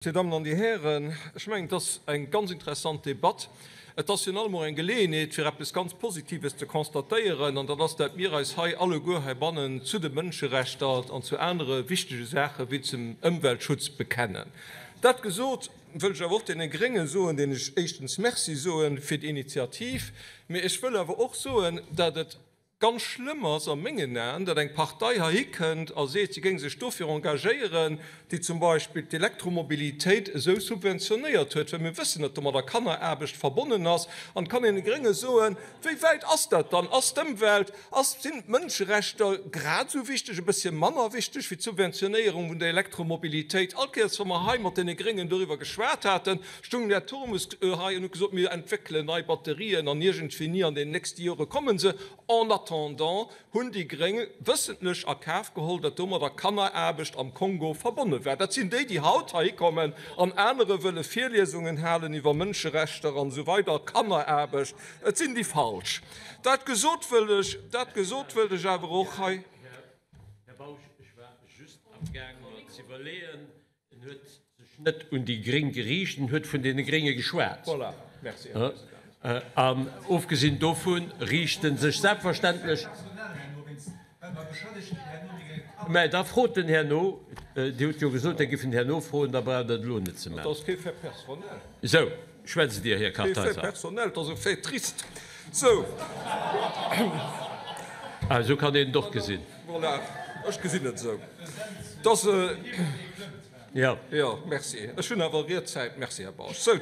Dir Dammen an Dir Hären, ech mengen, et ass eng ganz interessant Debatt. Et ass virun allem och eng Geleeënheet, fir eppes ganz Positives ze constatéieren, an dat ass, dat mir eis hei alleguer heibannen zu de Mënscherechter an zu anere wichtege Saache wéi zum Ëmweltschutz bekennen. Dat gesot, wëll ech awer och deene Grénge soen, deenen ech éischtens Merci soe fir déi Initiativ, mee ech wëll awer och soen, dat et Ganz schlëmm ass a mengen Aen, datt eng Partei heihi kënnt a seet, si géing sech dofir engagéieren, déi zum Beispill d'Elektromobilitéit esou subventionéiert huet, well mir wëssen, datt domadder Kanneraarbecht verbonnen ass. An et kann een de Grénge soen, Wéi wäit ass dat dann? Ass d'Ëmwelt, ass, sinn d'Mënscherechter grad esou wichteg, e bëssche manner wichteg wéi d'Subventionéierung vun der Elektromobilitéit? All Kéiers, wa mer hei mat deene Gréngen doriwwer geschwat haten, stoung den Här Turmes hei an huet gesot, Mir entwéckelen nei Batterien an iergendwéini an den nächste Jore komme se. En attendant hunn déi Gréng wëssentlech a Kaf geholl, datt domadder Kanneraarbecht am Kongo verbonne war. Dat sinn déi, déi haut heihikommen an anere wëlle Virliesungen halen iwwer Mënscherechter an esou weider, Kanneraarbecht. Et sinn déi Falsch. Dat gesot, wëll ech, dat gesot, wëllt ech awer och hei. Här Bausch, ech war just amgaang mer z'iwwerleeën, En huet sech net un déi Gréng geriicht, en huet vun deene Grénge geschwat. Voilà, merci, Här President. An ofgesinn dovu riicht e sech selbstverständlech. Mä da frot en herno. Dir hutt jo gesot, Dir giff en herno froen, da braucht Der et elo net ze maachen. Dat ass kee Fait personnel. Sou, schwätzt Dir, Här Kartheiser. Kee Fait personnel, et ass e Fait triste. Sou. Ah, esou kann een et och gesinn. Voilà, ech gesinn et esou, dass. Jo. Jo, merci. Ech hunn awer Riedzäit. Merci, Här Bausch. Sou,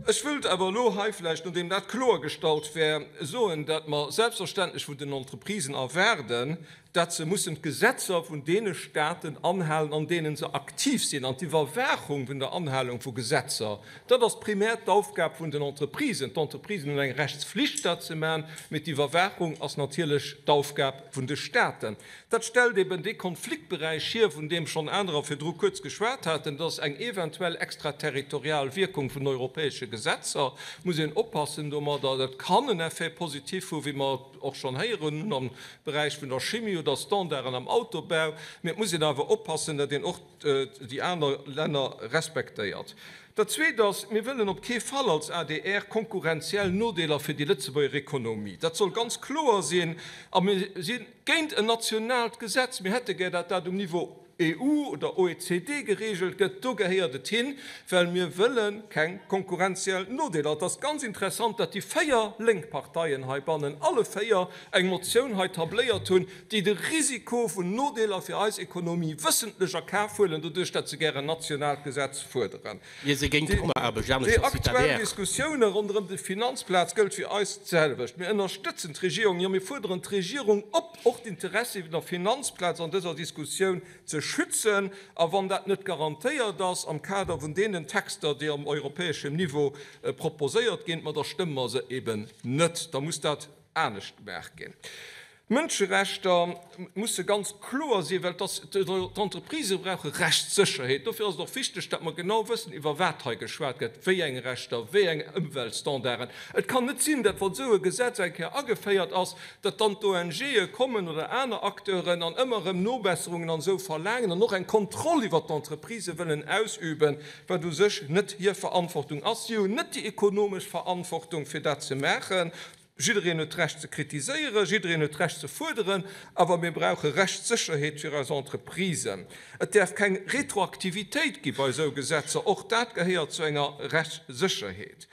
ech wëllt awer elo hei vläicht, nodeem dat kloergestallt wär, soen, dat mer selbstverständlech vun den Entreprisen erwaarden, dat se mussen d'Gesetzer vun deene Staten anhalen, an deene se aktiv sinn. An d'Iwwerwaachung vun der Anhalung vu Gesetzer, dat ass primär d'Aufgab vun den Entreprisen. D'Entreprisen hunn eng Rechtsflicht, dat ze maachen, mee d'Iwwerwaachung ass natierlech d'Aufgab vun de Staten. Dat stellt eben dee Konfliktberäich hier, vun deem schonn anerer virdru kuerz geschwat haten, dass eng eventuell extraterritorial Wierkung vun europäesche Gesetzer, muss een oppassen domadder, dat kann en Effet positif hu wéi mer et och schonn héieren hunn am Beräich vun der Chimie oder Standarden am Autobau, mee et muss een awer oppassen, datt een och déi aner Länner respektéiert. Dat Zweet ass, Mir wëllen op kee Fall als adr konkurrenziell Nodeeler fir déi Lëtzebuerger Ekonomie. Dat soll ganz kloer sinn. A mir si géint en nationaalt Gesetz. Mir hätte gär, datt dat um Niveau EU oder OECD geregelt gëtt, do gehéiert et hin, well mir wëlle keng konkurrenziell Nodeeler. Et ass ganz interessant, datt déi 4 lénk Parteien heibannen alle 4 eng Motioun hei tabléiert hunn, déi de Risiko vun Nodeeler fir eis Ekonomie wëssentlech a Kaf huelen, doduerch datt se gär en nationaalt Gesetz fuerderen. Mir si géint Kannerarbecht, anescht Déi ass wéi aktuell d'ADR. Diskussioune ronderëm déi Finanzplaz gëllt fir eis d'selwecht. Mir ënnerstëtzen d'Regierung, jo mir fuerderen d'Regierung op, och d'Interessi vun der Finanzplaz an dëser Diskussioun ze schützen. A wann dat net garantéiert ass am Kader vun deenen Texter, déi am europäeschem Niveau proposéiert ginn, ma da stëmme mer se eben net. Da muss dat anescht gemaach ginn. D'Mënscherechter musse ganz kloer sinn, well d'Entreprisë brauche Rechtssécherheet. Dofir ass et och wichteg, datt mer genau wëssen, iwwer wat hei geschwat gëtt, wéi eng Rechter, wéi eng Ëmweltstandarden. Et kann net sinn, datt, wann esou e Gesetz eng Kéier ageféiert ass, datt dann d'ONGe kommen oder aner Acteuren an ëmmer erëm Nobesserungen an esou verlaangen an och eng Kontroll iwwer d'Entreprisë wëllen ausüben, wat u sech net hir Verantwortung ass. Si hunn net déi ekonomesch Verantwortung, fir dat ze maachen. Jiddereen huet d'Recht ze kritiséieren, jiddereen huet d'Recht ze fuerderen, awer mir brauche Rechtssécherheet fir eis Entreprisen. Et däerf keng Retroaktivitéit gi bei esou Gesetzer, och dat gehéiert zu enger Rechtssécherheet.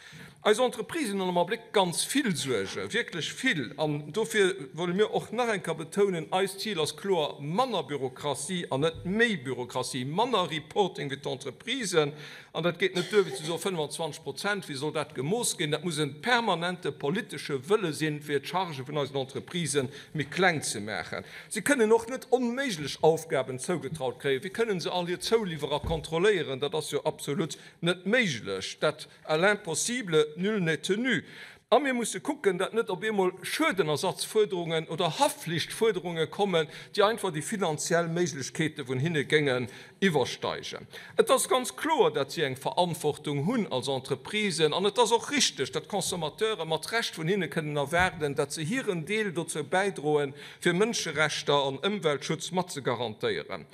Eis Entreprisen hunn am Abléck ganz vill Suerge, wierklech vill, an dofir wëlle mir och nach eng Kéier betounen, Eist Zil ass kloer, manner Bürokratie an net méi Bürokratie, manner Reporting fir d'Entreprisen. An dat geet net duer, wéi ze soen, 25 Prozent, wéi soll dat gemooss ginn? Dat muss e permanente politesche Wëlle sinn, fir d'Chargë vun eisen Entreprisë méi kleng ze maachen. Si kënnen och net onméiglech Aufgaben zougetraut kréien. Wéi kënnen se all hir Zouliwwerer kontrolléieren? Dat ass jo absolut net méiglech. Dat, à l'impossible, nul n'est tenu. A mir musse kucken, datt net op eemol Schuedenersatzfuerderungen oder Haftflichtfuerderunge kommen, déi einfach déi finanziell Méiglechkeete vun hinne géingen iwwersteigen. Et ass ganz kloer, datt si eng Verantwortung hunn als Entreprisen an et ass och richteg, datt d'Consommateure mat Recht vun hinne kënnen erwaarden, datt se hiren Deel dozou bäidroen, fir Mënscherechter an Ëmweltschutz mat ze garantéieren.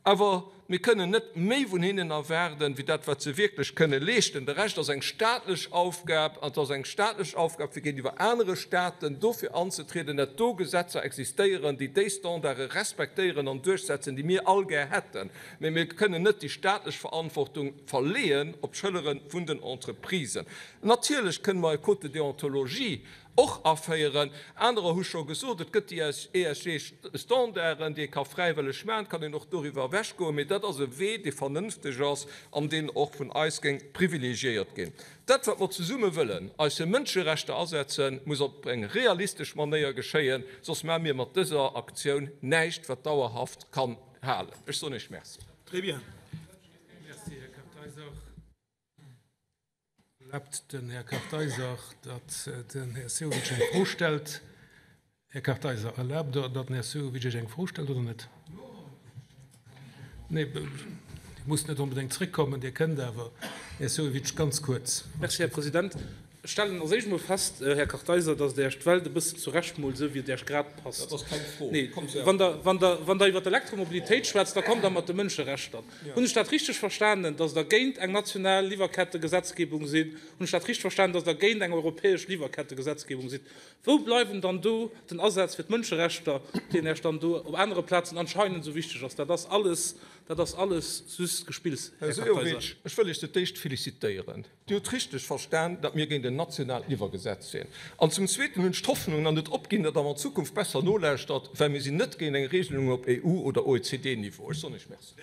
Awer. Mir kënnen net méi vun hinnen erwaarden, wéi dat, wat se wierklech kënne leeschten. De Rescht ass eng staatlech Aufgab, an et ass eng staatlech Aufgab, fir géintiwwer anere Staaten dofir anzetrieden, dat do Gesetzer existéieren, déi déi Standarde respektéieren an duerchsetzen, déi mir all gär hätten. Mä mir kënnen net déi staatlech Verantwortung verleeën op d'Schëllere vun den Entreprisen. Natierlech kënne mer e Code de déontologie och aféieren. Anerer hu scho gesot, et gëtt déi ESG-Standarden, déi ee ka fräiwëlleg maachen, et kann een och doriwwer ewechgoen, mee dat ass e Wee, dee vernënfteg ass an deen och vun eis géing privilegiéiert ginn. Dat, wat mer zesumme wëllen, eis fir Mënscherechter asetzen, muss op eng realistesch Manéier geschéien, soss maache mir mat dëser Aktioun näischt, wat dauerhaft kann halen. Ech soen Iech Merci. Très bien. Merci, Här Kartheiser. Erlaabt den Här Kartheiser, datt den Här Sehovic eng Fro stellt? Här Kartheiser, erlaabt Der, datt den Här Sehovic Iech eng Fro stellt oder net? Nee, Dir musst net onbedéngt zréckkommen, Dir kënnt awer. Här Sehovic, ganz kuerz. Merci, Här President. Ech stellen als éischt emol fest, Här Kartheiser, datt Der Iech d'Welt e bëssen zurechtmoolt, esou wéi et Iech grad passt. Dat ass keng Fro. Nee, wann Der, wann Der, wann Der iwwer d'Elektromobilitéit schwätzt, da kommt Der mat de Mënscherechter. Hunn ech dat richteg verstanen, datt Der géint eng national Liwwerkettegesetzgebung sidd? Hunn ech dat richteg verstanen, datt Der géint eng europäesch Liwwerkettegesetzgebung sidd? Wou bleiwen dann do den Asaz fir d'Mënscherechter, deen Iech dann do op anere Plazen anscheinend esou wichteg ass? Dat ass alles, dat ass alles just Gespills, Här Här Kartheiser. Sehovic, ech wëll Iech fir d'éischt felicitéieren. Dir hutt richteg verstan, datt mir géint en nationaalt Liwwergesetz sinn. An zum Zweeten hunn ech d'Hoffnung an net opginn, datt Der an Zukunft besser nolauschtert, well mir sinn net géint eng Regelung op EU oder OECD-Niveau. Ech soen Iech Merci.